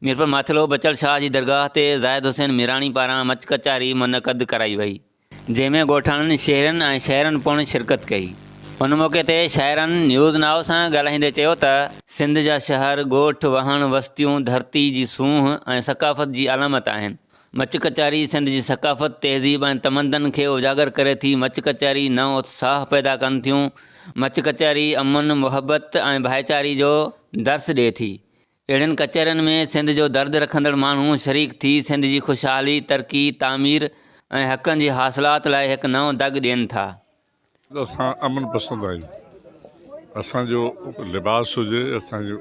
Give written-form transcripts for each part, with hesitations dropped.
ميرپور ماٿيلو بچل شاهه جي درگاهه تي زاهد حسين ميراڻي پاران مچ ڪچهري منعقد ڪرائي وئي، جنهن ۾ ڳوٺاڻن، شهرين ۽ شاعرن پڻ شرڪت ڪئي. ان موقعي تي شاعرن نيوز نائو سان ڳالهائيندي چيو ته، سنڌ جا شهر، ڳوٺ، واهڻ، وستيون ڌرتي جي سونهن ۽ ثقافت جي علامت آهن. مچ ڪچهري سنڌ جي ثقافت، تهذيب ۽ تمدن کي اجاگر ڪري ٿي. مچ ڪچهري نئون اتساهه پيدا ڪن ٿيون. مچ ڪچهري امن، محبت ۽ ڀائيچاري جو درس ڏئي ٿي. اهڙين ڪچهرين ۾ سنڌ جو درد رکندڙ ماڻهو شريڪ ٿي سنڌ جي خوشحالي، ترقي، تعمير ۽ حقن جي حاصلات لاء هڪ نئون دڳ ڏين ٿا. اسان امن پسند آهيون. اسان جو لباس هجي، اسان جو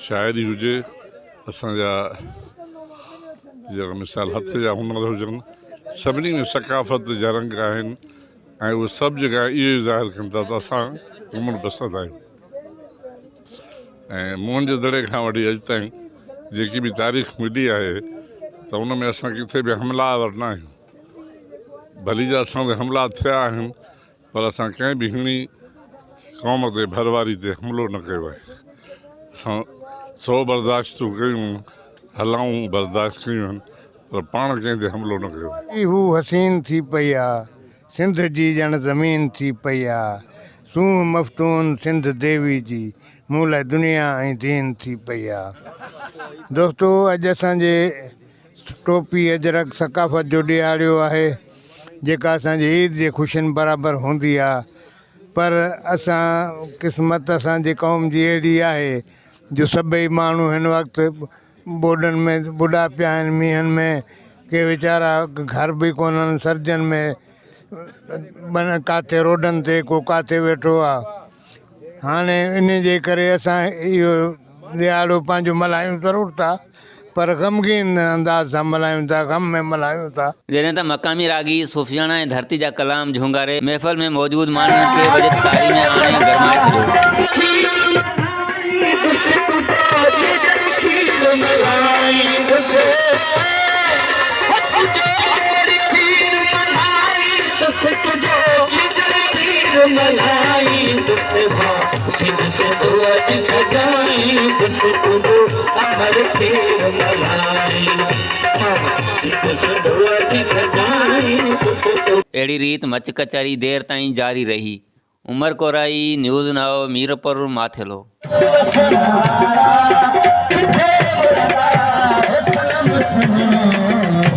شاعري هجي، اسان جا جيئن مثال هٿ جا هنر هجن، سڀني ۾ ثقافت جا رنگ آهن ۽ اهي سڀ جيڪا اهو ئي ظاهر ڪن ٿا ته اسان امن پسند آهيون. ۽ موهن جي دڙي کان وٺي اڄ تائين جيڪي به تاريخ ملي آهي ته ان ۾ اسان ڪٿي به حمله آور نه آهيون ڀلي جا اسان تي حملا ٿيا آهن پر اسان ڪنهن به هيڻي قوم تي ڀر واري تي حملو نه ڪيو آهي اسان سو برداشتون ڪيون هلائون برداشت ڪيون آهن پر پاڻ ڪنهن تي حملو نه ڪيو آهي. هو حسين ٿي پئي آ. سنڌ جي ڄڻ زمين ٿي پئي آ. سونهن مفتون سنڌ ديوي جي مون لاء دنيا ۽ دين ٿي پئي آ. دوستو اڄ اسان جي ٽوپي اجرڪ ثقافت جو ڏهاڙيو آهي جيڪا اسان جي عيد جي خوشين برابر هوندي آ پر اسان قسمت اسان جي قوم جي اهڙي آهي جو سڀئي ماڻهو هن وقت ٻوڏن ۾ ٻڏا پيا آهن مينهن ۾ ڪي ويچارا گهر به ڪونهن سردين ۾ بن ڪاٿي روڊن تي ڪو ڪاٿي ويٺو آ هاڻي ان جي ڪري اسان اهو ڏهاڙو پنهنجو ملهايون ضرور ٿا پر غمگين انداز سان ملهايون ٿا غم ۾ ملهايون ٿا. جڏهن ته مقامي راڳي صوفياڻا ۽ ڌرتي جا ڪلام جهونگاري محفل ۾ موجود ماڻهن کي وڄت تاري ۾ آڻي گرمائي ڇڏيو. اهڙي ريت مچ ڪچهري دير تائين جاري رهي. Umar Korai, news now, Mirpur Mathelo.